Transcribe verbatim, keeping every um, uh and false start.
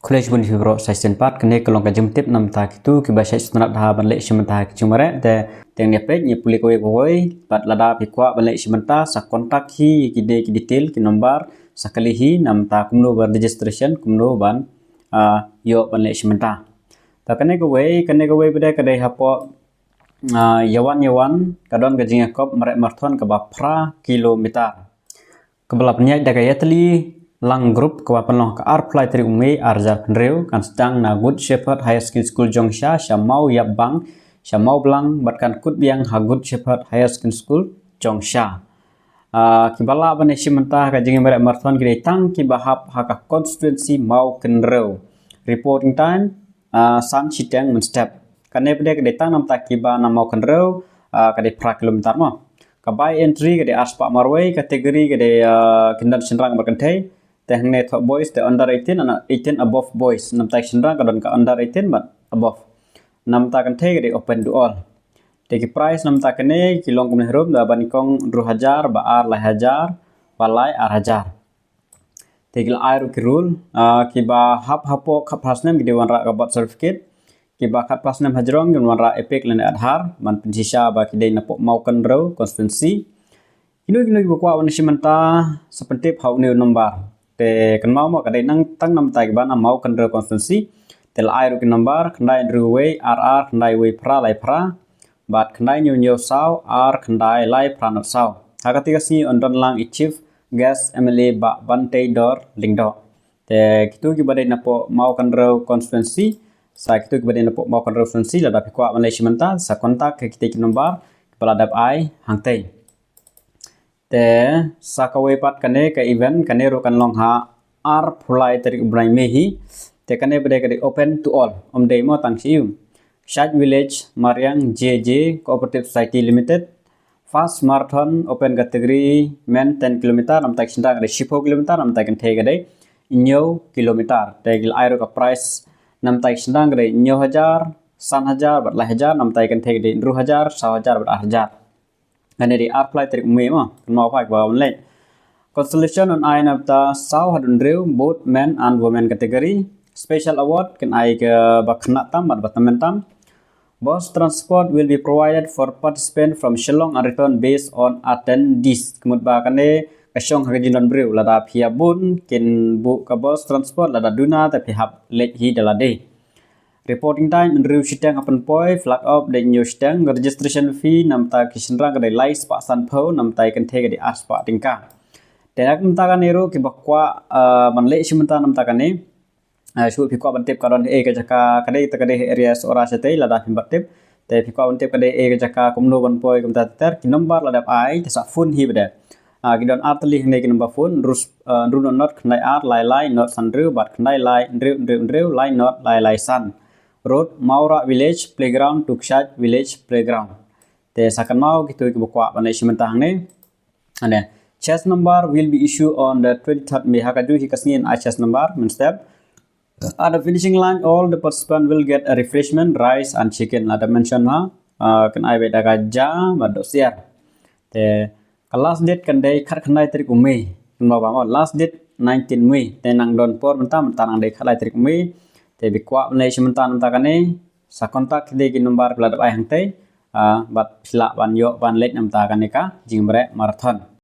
Khublei shibun ïa phi baroh sa shisien pat, kane ka long ka jingtip namar kito kiba shait sngewtynnat ha ban leh shim bynta ha ki jingmareh. Te teng ne peit ne pule kawei kawei, bad lada phi kwah ban leh shim bynta sa contact hi, ki dei ki detail, ki number, sa kylli hi namar kumno ban registration, kumno ban, ah, ïoh ban leh shim bynta. Te kane kawei, kane kawei pat ka dei hapoh, ah, Yawan Yawan, ka don ka jingïakop mareh marathon kaba phra kilometer. Kaba la pynïaid da ka Ïatylli Lang Group, kaba pynlong ha ka arphew lai tarik u Mei arhajar arphew hynriew, kan sdang na Good Shepherd Higher Secondary School Jongsha, sha Mawïapbang, sha Mawblang, bad kan kut biang ha Good Shepherd Higher Secondary School Jongsha. Ah, kiba lah ban ïashim bynta ha ka jingïamareh marathon ki dei tang kiba hap ha ka constituency Mawkynrew. Reporting time, ah, san shiteng mynstep. Kane pat ka dei tang namar kiba na Mawkynrew, ah, ka dei phra kilometer mo. Ka by entry ka dei arspah marwei, category ka dei, ah, kyndon shynrang bad kynthei. Te hangne thoh boys te under eighteen, and eighteen above boys. Namar ki shynrang ka don ka under eighteen bad above. Namar kynthei ka dei open to all. Te ki prize namar kane ki long kumne harum, da ba nyngkong hynriew hajar, ba ar lai hajar, ba lai ar hajar. Te ki la ai ruh ki rule, ah, kiba hap hapoh khatphra snem ki dei wanrah ka birth certificate, kiba khatphra snem hajrong ki wanrah EPIC lane Aadhaar, ban pynshisha ba ki dei napoh Mawkynrew constituency. Kino kino kiba kwah ban shim bynta sa pyntip ha une u number. Te kynmaw mo ka dei nang tang namar kiba na Mawkynrew constituency. Te la ai ruh ki number, khyndai hynriew wei, ar ar, khyndai wei phra lai phra, bad khyndai hynñiew hynñiew saw, ar khyndai lai phra nod saw. Ha kata ka sngi yn don lang i Chief Guest M L A Bah Banteidor Lyngdoh. Te kito kiba dei napoh Mawkynrew constituency, sa kito kiba dei napoh Mawkynrew constituency, lada phi kwah ban leh shim bynta sa contact ha kita ki number kiba la dep ai hangtei. Te sa kawei pat kane ka event, kane ruh kan long ha arphew lai tarik u bnai Mei hi. Te kane pat ka dei open to all, ym dei mo tang sha ïing. Kshaid Village, Mariang J J Cooperative Society Limited. First marathon open category men ten kilometer, namar ki shynrang ka dei shiphew kilometer, namar kynthei ka dei hynñiew kilometer. Te ki la ai ruh ka prize, namar ki shynrang ka dei hynñiew hajar, san hajar, bad lai hajar, namar kynthei ka dei hynriew hajar, saw hajar, bad ar hajar. Kane dei arphew lai tarik Mei mo, kynmaw pat ba wan leh. Consolation yn ai namar saw haduh hynriew, both men and women category. Special award kin ai kaba khynnah tam bad ba tymmen tam. Bus transport will be provided for participant from Shillong and return based on attendees. Ka mut ba kane ka shong ha ka jingdon briew, lada phi ïa bun kin buh ka bus transport, lada duna te phi hap leit hi da lade. Reporting time hynriew shiteng ha pynpoi, flag off dei hynñiew shiteng, registration fee namar ki shynrang ka dei lai spah sanphew, namar kynthei ka dei ar spah tyngka. Te namar kane ruh kiba kwah, ah, ban leh shim bynta namar kane, ah, shu phi kwah ban tip ka don ei ka jaka, ka dei te ka dei area Sohra shatei, lada phim pat tip. Te phi kwah ban tip ka dei ei ka jaka, kumno ban poi, kumta ter ter, ki number la dep ai, te sa phone hi pat. Ah, ki don ar tylli hangne ki number phone, hynriew, ah, hynriew nod nod, khyndai ar lai lai nod san hynriew, bad khyndai lai hynriew hynriew hynriew lai nod lai lai san. Road, Mawrah Village Playground to Kshaid Village Playground. Te sa kynmaw kito kiba kwah ban leh shim bynta hangne. Ane, chest number will be issued on the twenty-third May. Ha kajuh hi ka sngi yn ai chest number mynstep. At the finishing line, all the participant will get a refreshment, rice and chicken. Lada mention ha, ah, kan ai beit da ka ja bad dohsiar. Te ka last date kan dei khatkhyndai tarik u Mei. Kynmaw ba mo, last date nineteen Mei. Te nang don por mynta, mynta nang dei khatkhyndai tarik u Mei. Te phi kwah ban leh shim bynta namar kane, sa contact da ki number ba la dep ai hangtei, ah, bad phi lah ban ïoh ban leit namar kane ka jingmareh marathon.